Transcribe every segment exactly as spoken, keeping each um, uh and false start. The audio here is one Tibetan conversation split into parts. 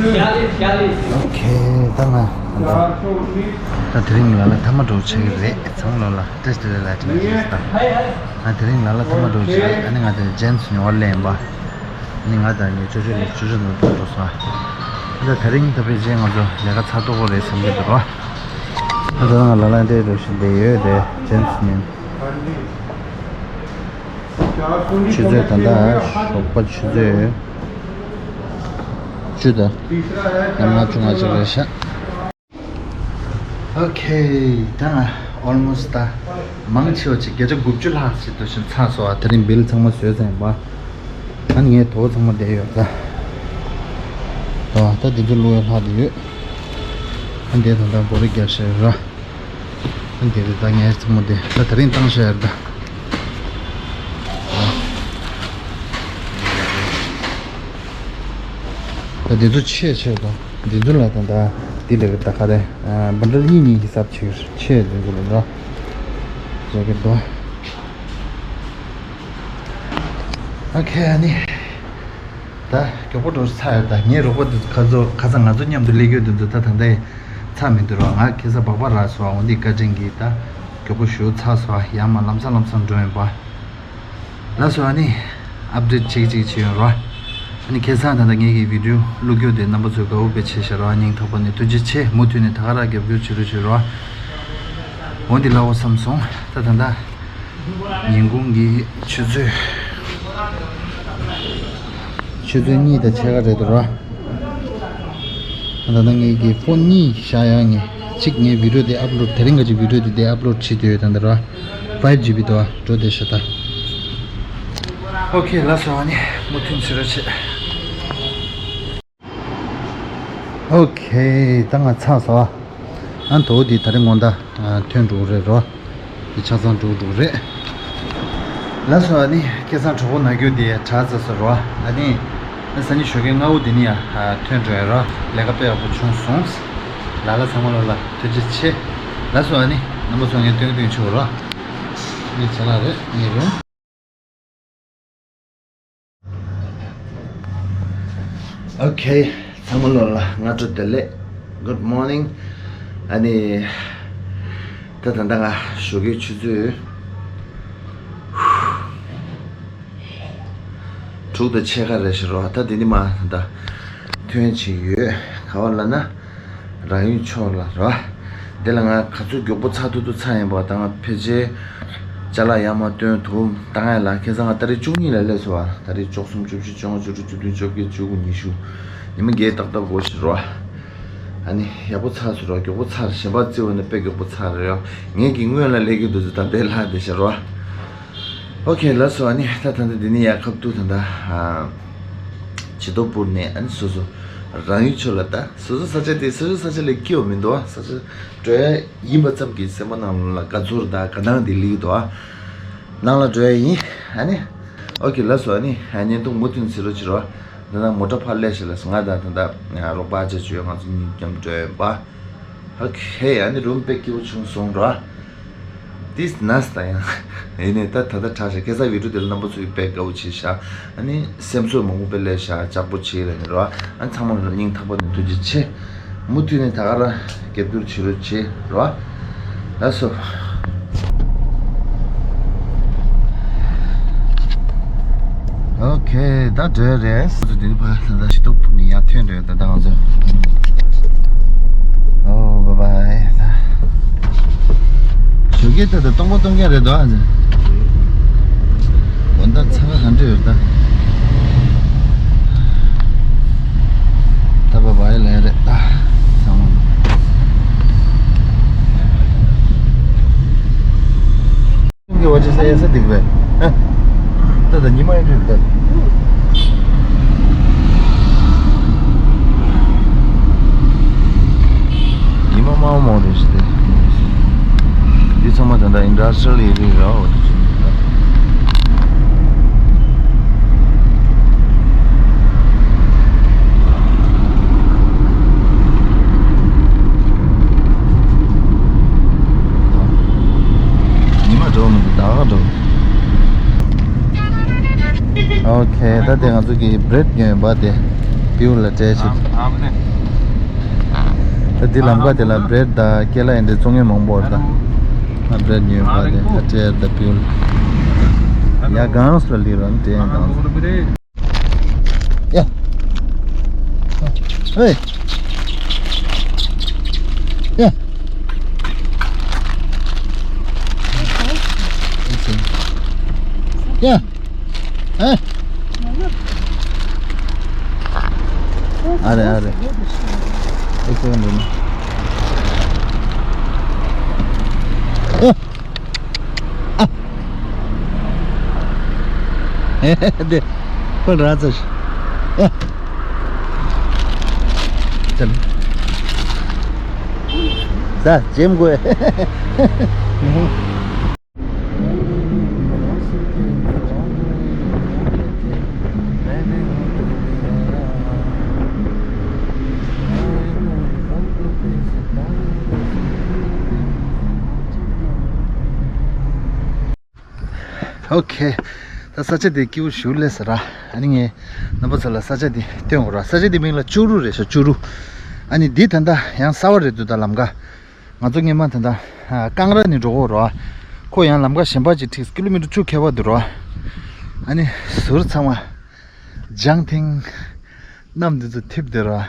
ཨོ་ཁེ། ད་ང་ད་དེ་རིང་ལ་ལ་ཐ་མ་འགྲོ་ཆེ་གི་རེད། ཚང་མ་ལ་ལ་བཀྲ་ཤིས་བདེ་ལེགས་ལ་དྲན་གྱི་ད། ང་དེ་རིང་ལ་ལ་ཐ་མ་འགྲོ་ཆེ་གི། ཨ་ནི་ང་དེ་ཇེམ་སི་ཉོ་བར་སླེབས་ཡིན་པ། ཨ་ནི་ང་དང་ངའི་ཅོ་ཅོ་ལ་ཅོ་ཅོ་ནང་འགྲོ་འགྲོ་སོང་། ཨ་ད་དེ་རིང་ད་ཕལ་ཆེར་ང་ཚོ་ལས་ཀ་ཚར་ཐུབ་ཀྱི་རེད་བསམ་གྱི་འདུག་རོ། ཨ་ད་ང་ལ་ལ་འདྲེ་འགྲོ་བཞིན་བསྡད་ཡོད་རེད། ཇེམ་སི་ཉོ། ཆུ་ཚོད་ད་ལྟ་ཞོགས་པ་ཆུ་ཚོད་བཅུ་དང་ལྔ་བཅུ་ང་གཅིག་རེད་ཤག་ཨོ་ཁེ། ད་ང་ཨོལ་མོ་སི་ཊི་ད་མང་ཆེ་བ་ཅིག་བརྒྱ་ཆ་དགུ་བཅུ་ལྷག་ཅིག་འདུག་བཞིན་ཚར་སོང་བ། དེ་རིང་བིལ་ཚང་མ་བཟོས་ཚར་ཡིན་པ། ཨ་ནི་ངའི་དོ་ཚང་མ་བསྡད་ཡོད་ད། དོ་ད་འདི་ཚོ་བླུག་ཡ་ལྷག་བསྡད་ཡོད། ཨ་འདི་ད་ལྟ་སྒོ་ར་རྒྱག་བཞག་ར། ཨ་འདི་རེད་ད། ངའི་ཚང་མ་འདི་ད་དེ་རིང་བཏང་བཞག་ཡོད་ད། ད་འདི་ཚོ་ཆེ་ཆེ་དང་འདི་ཚོ་ལ་དང་ད་འདི་ལས་ཀྱི་ད་ག་རེ། བན་ཌལ་གཉིས་གཉིས་ཀྱི་ཚབ་ཆེ་ཆེ་འདི་ཚོ་ལ་འགྲོ་བྱེད་ཀྱི་འདུག་ཨོ་ཁེ། ཨ་ནི་ད་མགྱོགས་པོ་འགྲོ་ཚར་ཡོད་ད། ངའི་རོགས་པ་འདི་ཁ་ཚོ་ཁ་སང་ང་ཚོ་མཉམ་དུ་སླེབས་ཡོད་འདི་ཚོ་ད་ད་ལྟ་ཚར་མི་འདུག་རོགས། ང་ཁ་སང་སྦག་སྦག་རག་སོང་། འོ་འདི་བཀའ་དྲིན་གྱིས་ད་མགྱོགས་པོ་ཞུ་ཚར་སོང་། ཡར་མར་ལམ་སང་ལམ་སང་འགྲོ་ཡིན་པ། ལགས་སོ། ཨ་ནི་ཨབ་ཌེཊ་ཅིག་ཅིག་བྱས་ཡོད་རོ། ཨ་ནི་ཁ་སང་ད་ལྟ་ངེད་ཀྱི་བི་ཌིའོ་བླུག་རྒྱུ་དེ་རྣམ་པ་ཚོས་དགའ་བོ་དཔེ་བྱས་ཤག་རོ། སྙིང་ཐག་པ་ནས་ཐུགས་རྗེ་ཆེ། མུ་མཐུད་ནས་ད་ག་རང་རྒྱབ་སྐྱོར་བྱེད་རོགས་བྱེད་རོ། འོ་འདི་ལབ་དགོས་བསམ་སོང་། ད་ད་ལྟ་ཉིན་གུང་གི་ཆུ་ཚོད་ཆུ་ཚོད་གཉིས་དང་ཕྱེད་ཀ་རེད་འདུག་རོ། ད་ལྟ་ངེད་ཀྱི་ཕོན་གཉིས་བཞག་ཡོད། ངས་གཅིག་ངའི་བི་ཌིའོ་དེ་ཨབ་ལོཌ། དེ་རིང་ག་ཅིག་བི་ཌིའོ་དེ་དེ་ཨབ་ལོཌ་བྱེད་དུ་ཡོད་ད་འདི་རོ། ཕའིབ་ཇི་བི་འདུག་བ། འགྲོ་བསྡད་ཤག་ད། ཨོ་ཁེ། ལགས་སོ། ཨ་ནི་མུ་མཐུད་བྱེད་རོགས་བྱེད། ཨོ་ཁེ། ད་ང་ཚར་སོང་། ཨ་དོ་འདི་ད་རིང་དགོང་དག་ཐོན་འགྲོ་གི་རེད་རོ། འདི་ཆ་ཚང་འགྲོ་འགྲོ་གི་རེད། ལགས་སོ། ཨ་ནི་ཁ་སང་གྲོགས་པོ་ནང་རྒྱུ་དེ་དྲག་ཚར་སོང་རོ། ཨ་ནི་ཨ་སང་ཉིན་ཞོགས་ཀའི་སྔ་པོ་འདི་ནས་ཡ་ཐོན་འགྲོ་ཡ་རོ། ལས་ཀ་དཔེ་ཡག་པོ་བྱུང་སོང་། ལ་ལ་ཚང་མ་ལ་ལ་ཐུགས་རྗེ་ཆེ། ལགས་སོ། ཨ་ནི་རྣམ་པ་ཚོ་ངས་སྟོན་སྟོན་ཆོག་རོ། ངས་ཆ་ལག་རེད། ངའི་རུམ། ཨོ་ཁེ། ཚང་མ་ལོ་ལ་སྔ་དྲོ་བདེ་ལེགས། Good morning། ཨ་ནི་ད་ད་ལྟ་ང་ཞོགས་ཀའི་ཆུ་ཚོད་དྲུག་དང་ཕྱེད་ཀ་རེད་ཤག་རོ། ད་འདི་ནས་མར་ད་ཐོན་བྱས་ཡོད། ག་བ་ལབ་ན། རང་ཡུལ་ཕྱོགས་ལ་རོ། དེ་ལ་ང་ག་ཚོད་མགྱོགས་པོ་ཚར་ཐུབ་ཐུབ་ཚར་ཡིན་པ། ད་ང་ཕལ་ཆེར་ཅ་ལག་ཡར་མར་བཏོན་དུ་བཏང་ཡ་ལ་ཁ་སང་ང་ཏ་རིག་བཅུ་གཉིས་ལ་སླེབས་སོང་བ། ཏ་རིག་བཅུ་གསུམ། བཅུ་བཞི། བཅོ་ལྔ། བཅུ་དྲུག། བཅུ་བདུན། བཅོ་བརྒྱད། བཅུ་དགུ། ཉི་ཤུ། ཉི་མ་བརྒྱད་ཏག་ཏག་འགོར་ཤག་རོ། ཨ་ནི་ཡག་པོ་ཚར་སོང་རོ། མགྱོགས་པོ་ཚར། གཞན་པ་བརྩི་བ་ནི་དཔེ་མགྱོགས་པོ་ཚར་རེད་ཡ། ངེད་ཀྱི་སྔོན་ལ་སླེབས་ཀྱི་འདུག་ཚོད་ད་དཔེ་ལྷག་བསྡད་ཤག་རོ། ཨོ་ཁེ། ལགས་སོ། ཨ་ནི་ད་ད་ལྟ་འདི་ནས་ཡར་ཁ་ཐུག་ད་ལྟ་ཇི་ཏོ་པུར་ནས། ཨ་ནི་སོ་སོ་རང་ཡུལ་ཕྱོགས་ལ། ད་སོ་སོ་ས་ཆ་དེ་སོ་སོ་ས་ཆ་ལས་སྐྱིད་པ་མི་འདུག་བ། ས་ཆ་འགྲོ་ཡ་ཡིན་པ་ཙམ་གྱིས་སེམས་པ་ནང་ལ་དགའ་ཚོར་དང་དགའ་སྣང་དེ་སླེབས་ཀྱི་འདུག་བ། ནང་ལ་འགྲོ་ཡ་ཡིན། ཨ་ནི་ཨོ་ཁེ། ལགས་སོ། ཨ་ནི་བརྙན་ཐུང་མུ་མཐུད་བྱེད་རོགས་བྱེད་རོགས། ད་ལྟ་མོ་ཊ་ཕར་སླེབས་ཤག་ལགས་སོ། ང་དང་ད་ལྟ་རོགས་པ་ཅིག་ཡོད། ང་ཚོ་གཉིས་མཉམ་འགྲོ་ཡ་ཡིན་པ། ཨོ་ཁེ། ཨ་ནི་རུམ་དཔེ་སྐྱིད་པོ་བྱུང་སོང་རོ། ཏིས་ནས་ད་ཡང་ཡིན་ནས་ད་ད་ལྟ་དྲག་ཤག་ཁ་སང་བི་ཌིའོ་དེ་ལ་རྣམ་པ་ཚོས་དཔེ་དགའ་བོ་བྱས་ཤག་ཨ་ནི་སེམས་གསོ་མང་པོ་དཔེ་སླེབས་ཤག་ལྕགས་པོ་བྱས་རེད་ནི་རོ། ཨ་ནི་ཚང་མ་ལ་སྙིང་ཐག་པ་ནས་ཐུགས་རྗེ་ཆེ། མུ་མཐུད་ནས་ད་ག་རང་རྒྱབ་སྐྱོར་བྱེད་རོགས་བྱེད་རོ། ལགས་སོ། ཨོ་ཁེ། ད་འགྲོ་རེད། ང་ཚོ་འདི་ནས་ཕར་ད་ལྟ་ཇི་ཏོ་པུར་ནས་ཡར་ཐོན་འགྲོ་ཡ། ད་ལྟ་ང་ཚོ། ཨོ་བཱའི་བཱའི། ད་ཞོགས་ཀས་ད་ལྟ་སྟོང་པ་སྟོང་རྐྱང་རེད་དོ། ཨ་ཙི། དགོང་དག་ཚ་ག་ག་འདྲ་ཡོད་ད། ད་བཱའི་བཱའི་ལན་རེད་ད། ཚང་མ། ཁྱོད་ཀྱི་འོ་ཅི་ས་ཡ་ས་སྡིག་པས། ད་ད་ཉི་མ་ཡིན་དུས་ད། ཉི་མ་དམར་མོ་རེད་ཤི་དེ། འདི་ཚང་མ་ད་ད་ཨིན་ཌ་སི་ཊི་རི་ཡལ་ཨེ་རི་ཡ་ར་འོ་དེ་ཅི་ད། ཉི་མ་འགྲོ་མི་འདུག་ད་ག་འགྲོ། ཨོ་ཁེ། ད་དེ་ང་ཚོ་གི་བྷི་རེག་ཉོས་ཡིན་པ་དེ། བིའུ་ལ་སྤྲད་ཆེ། ད་འདི་ལམ་ཁ་དེ་ལ་བྲེད་དང་ཀེ་ལ་ཡིན་དེ་བཙོང་མཁན་མང་པོ་རེད་ད། ང་བྲེད་ཉོས་པ་དེ་ཨ་སྤྲད་ད་བིའུ་ལ། ཡ་གངས་ལ་ལི་རང་སྤྲད་དང་། ཡ། ཧེ། ཡ། ཡ། ཧེ། ཨ་རེ་ཨ་རེ། ཨེ་ཚེ་ག་འདུག་ན། ཡ། ཨ། དེ་ཁོ་ར་ཚ་ཞིག་ཨ། ཙམ། ད་ཇེམ་གོ། ཨོ་ཁེ། ད་ས་ཆ་དེ་སྐྱིད་པོ་ཞེ་པོ་སླེབས་ས་ར། ཨ་ནི་ངས་རྣམ་པ་ཚོ་ལ་ས་ཆ་དེ་སྟོན་དགོས་ར། ས་ཆ་དེ་མིང་ལ་ལྕོག་རུ་རེད་ཤག་ལྕོག་རུ། ཨ་ནི་འདི་ད་ལྟ་ཡང་གསར་པ་རེད་འདུག་ད་ལམ་ཁ། ང་ཚོ་སྔོན་མ་ད་ལྟ་ཀང་ར་ནས་འགྲོ་གོ་ར། ཁོ་ཡང་ལམ་ཁ་གཞན་པ་ཅིག་ཁྲིད་ཀི་ལོ་མི་ཊར་བཅུ་ཁྱད་པར་འདུག་ར། ཨ་ནི་ཟུར་ཚང་མ་ལྗང་ཐིང་གནམ་འདི་ཚོ་འཐིབས་བསྡད་ར།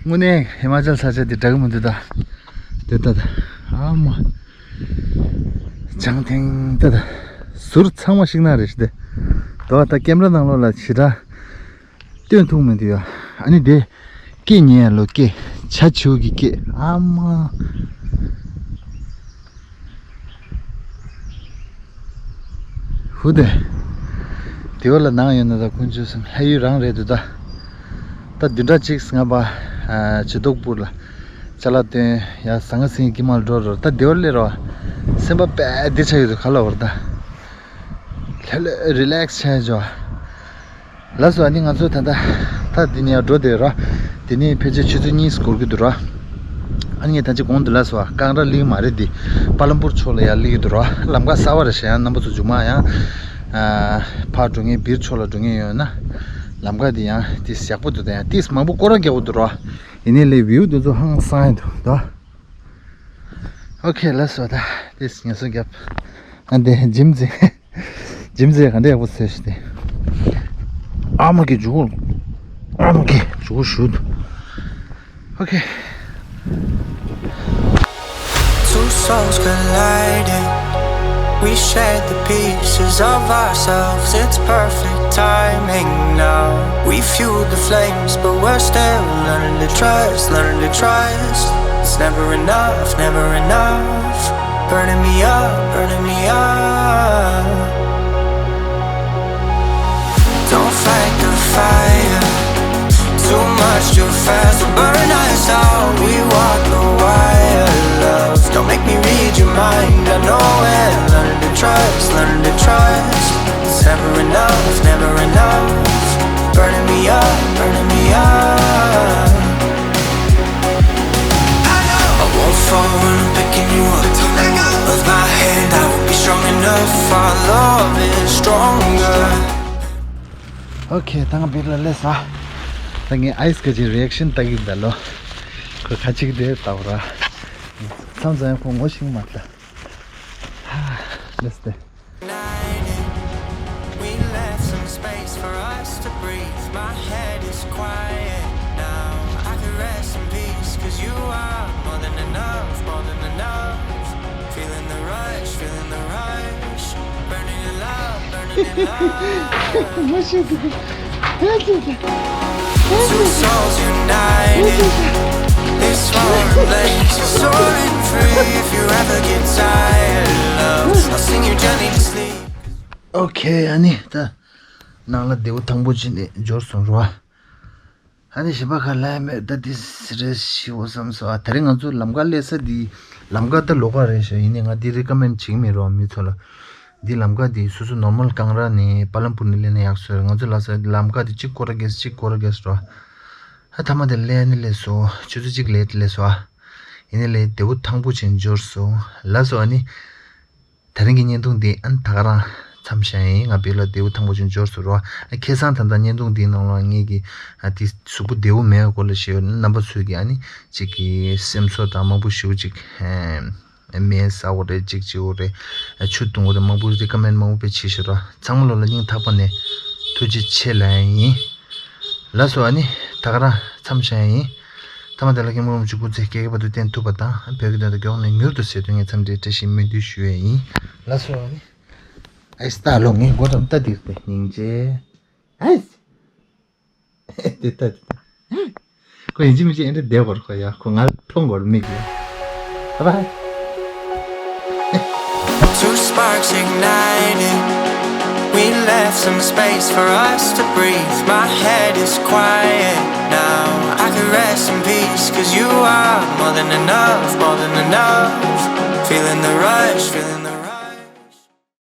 དངོས་གནས་ཧི་མ་ཅལ་ས་ཆ་འདི་འདྲ་གི་མི་འདུག་ད། དེ་ལྟ་ད། ཨ་མ། ལྗང་ཐིང་ལྟ་ད། ཟུར་ཚང་མ་ཤིང་ནགས་རེད་ཤི་དེ། དོ་ད་ཀེམ་ར་ནང་ལོགས་ལ་ཞེ་དྲག་སྟོན་ཐུབ་མི་འདུག་ཡ། ཨ་ནི་དེ། སྐེ་ཉེ་ཡ་ལོ་སྐེ། བྱ་བྱིའུ་གི་སྐེ། ཨ་མ། ཧུ་དེ། དེ་བ་ལ་ནང་ཡོད་ན་ད་ཀུན་སྤྱོད་སེམས་ལྷ་ཡུལ་རང་རེད་འདུག་ད། ད་བདུན་ཕྲག་གཅིག་སྔ་པ། ཇེ་ཏོག་པུར་ལ་ཅ་ལག་སྟོན་ཡ་ཟང་ངེ་ཟིང་ངེ་དཀྱིལ་མ་ལ་འགྲོ་རོགས། ད་དེ་བ་སླེབས་རོགས། སེམས་པ་དཔེ་བདེ་ཆགས་ཡོད་དུ་ག་ལ་བར་ད། ལྷོད་ལྷོད་རི་ལེགས་ཆགས་ཡོད། ལགས་སོ། ཨ་ནི་ང་ཚོ་ད་ལྟ་ད་འདི་ནས་ཡར་འགྲོ་བསྡད་ར། དེ་ནས་ཕལ་ཆེར་ཆུ་ཚོད་གཉིས་འགོར་གྱི་འདུག་ར། ཨ་ནི་ངས་ད་ཅི་གོང་དུ་ལབ་སོང་། ཨ་ཀང་ར་སླེབས་མ་རེད་འདི། པ་ལམ་པུར་ཕྱོགས་ལ་ཡར་སླེབས་ཀྱི་འདུག་ར། ལམ་ཁ་གསར་པ་རེད་ཤག་ཡང་རྣམ་པ་ཚོ་མཇུག་མ་ཡང་ཨ་ཕར་འགྲོ་མཁན་བིར་ཕྱོགས་ལ་འགྲོ་མཁན་ཡོད་ན་ལམ་ཁ་འདི་ཡང་ཏིས་ཡག་པོ་འདུག་ད་ཡང་ཏིས་མང་པོ་སྐོར་ར་རྒྱག་གི་འདུག་ར། ཡིན་ནའི་ལས་བིའུ་འདི་ཚོ་ཧང་སང་ཡ་འདུག་ད། ཨོ་ཁེ། ལགས་སོ། ད་ཏིས་ངལ་གསོ་རྒྱབ། ཨ་འདི་ཇིམ་ཟེ། ཇིམ་ཟེ་ག་འདྲ་ཡག་པོ་ཟེར་ཞིག་སྟེ། ཨ་མ་གི་ཇུ་གུ། ཨ་མ་གི་ཇུ་གུ་ཞུ་འདུག་ཨོ་ཁེ། Two souls colliding. We shared the pieces of ourselves. It's perfect timing now. We fueled the flames, but we're still learning to trust, learning to trust. It's never enough, never enough. Burning me up, burning me up. Don't fight the fire. Too much, too fast, will burn us out. We walk the wire, love. Don't make me read your mind. I know it. Learn to trust, learn to trust. It's never enough, never enough. Burning me up, burning me up. I won't fall when I'm picking you up. Hold my hand, I will be strong enough. Our love is stronger. ཨོ་ཁེ། ད་ང་བིར་ལ་སླེབས་ས། ད་ངས་ཨའི་སི་ཁ་ཅིག་རི་ཨེག་ཤན་ལྟ་གི་འདུག་ལོ། ཁོས་ཁ་ཅིག་དེ་ལྟ་བུ་ར། མཚམས་མཚམས་ཡང་ཁོ་ངོ་ཤེས་མ་ཐལ། ཧ། ལེས་ཏེ། We left some space for us to breathe. My head is quiet now. I can rest in peace, 'cause you are more than enough, more than enough. Feeling the rush, feeling the rush. Burning in love, burning in love. Two souls united. This foreign place is soaring free. If you ever get tired, love, I'll sing you gently to sleep. ཨོ་ཁེ། ཨ་ནི་ད་ནང་ལ་བདེ་པོ་ཐང་པོ་བྱས་ནས་འབྱོར་སོང་ར། ཨ་ནི་གཞན་པ་ག་ལ་ཡང་མེད། ད་འདི་རེད་ཤི་འོ་བསམ་སོང་། ཨ་དེ་རིང་ང་ཚོ་ལམ་ཁ་སླེབས་ས་འདི་ལམ་ཁ་ད་ལོགས་ཀ་རེད་ཤག་ཡིན་ནའི་ང་འདི་རེ་ཀ་མེན་བྱེད་ཀྱི་མེད་རོགས་མི་ཚོ་ལ། འདི་ལམ་ཁ་འདི་སོ་སོ་ནོར་མལ་ཀང་ར་ནས་པ་ལམ་པུར་ནས་སླེབས་ན་ཡག་སོ། ང་ཚོ་ལ་ས་ལམ་ཁ་འདི་གཅིག་སྐོར་ར་རྒྱས་གཅིག་སྐོར་ར་རྒྱས་རོ། ཨ་ཐ་མ་དེ་སླེབས་ནི་སླེབས་སོང་། ཆུ་ཚོད་གཅིག་ལེ་ཊི་སླེབས་སོང་། ཨ་ཡིན་ནའི་ལས་བདེ་པོ་ཐང་པོ་བྱས་འབྱོར་སོང་ལགས་སོ། ཨ་ནི། དེ་རིང་གི་བརྙན་ཐུང་འདི་ཨ་ནི་ད་ག་རང་ མཚམས་བཞག་ཡིན། ང་བེ་ལ་བདེ་བོ་ཐང་པོ་ཅིག་འབྱོར་སོང་རོ། ཁ་སང་ད་ལྟ་བརྙན་ཐུང་འདིའི་ནང་ལ་ངེད་ཀྱི་ཨ་དེ་གཟུགས་པོ་བདེ་བོ་མེད་པའི་སྐོར་ལ་ཞུས་ཡོད། རྣམ་པ་ཚོས་ཀྱི་ཨ་ནི་གཅིག་གི་སེམས་གསོ་དང་མང་པོ་ཞུ་གཅིག་ཨེ་མེ་ཟ་བོ་རེད། གཅིག་བྱེད་བོ་རེད། ཨ་ཆུ་བཏུང་བོ་རེད། མང་པོ་རེ་ཀ་མེན་མང་པོ་དཔེ་བྱེད་ཤོག་རོ། ཚང་མ་ལོ་ལ་སྙིང་ཐག་པ་ནས་ཐུགས་རྗེ་ཆེ་ལབ་ཡིན། ལགས་སོ། ཨ་ནི་ད་ག་རང་མཚམས་བཞག་ཡིན། ཐ་མ་དེ་ལ་སྐྱེས་མོ་རོམ་གཅིག་པུ་ཚེ་སྐྱེ་རྒ་བར་དུ་བརྟན་ཐུབ་པ་དང་བོད་ཀྱི་དོན་དུ་མགྱོགས་ནས་མྱུར་དུ་ཟེར་དོན་ངས་འཚམས་འདྲི་བཀྲ་ཤིས་སྨོན་འདུན་ཞུ་ཡས་ཡིན། ལགས་སོ། ཨ་ནི་ཨེ་སྟག་ལོ་ངས་སྒོ་འགྲམ་ལྟ་དེ་སྟེ་སྙིང་རྗེ། ཨེ་དེ་ལྟ་དེ་ལྟ། ཁོ་ཡིན་གཅིག་མིན་གཅིག་ཨེ་འདྲ་བསྡད་དགོས་རེད། ཁོ་ཡ་ཁོ་ང་མཐོང་དགོས་རེད་མིག་གིས། Bye bye. Two sparks ignited. We left some space for us to breathe. My head is quiet now. I can rest in peace, 'cause you are more than enough, more than enough. Feeling the rush, feeling the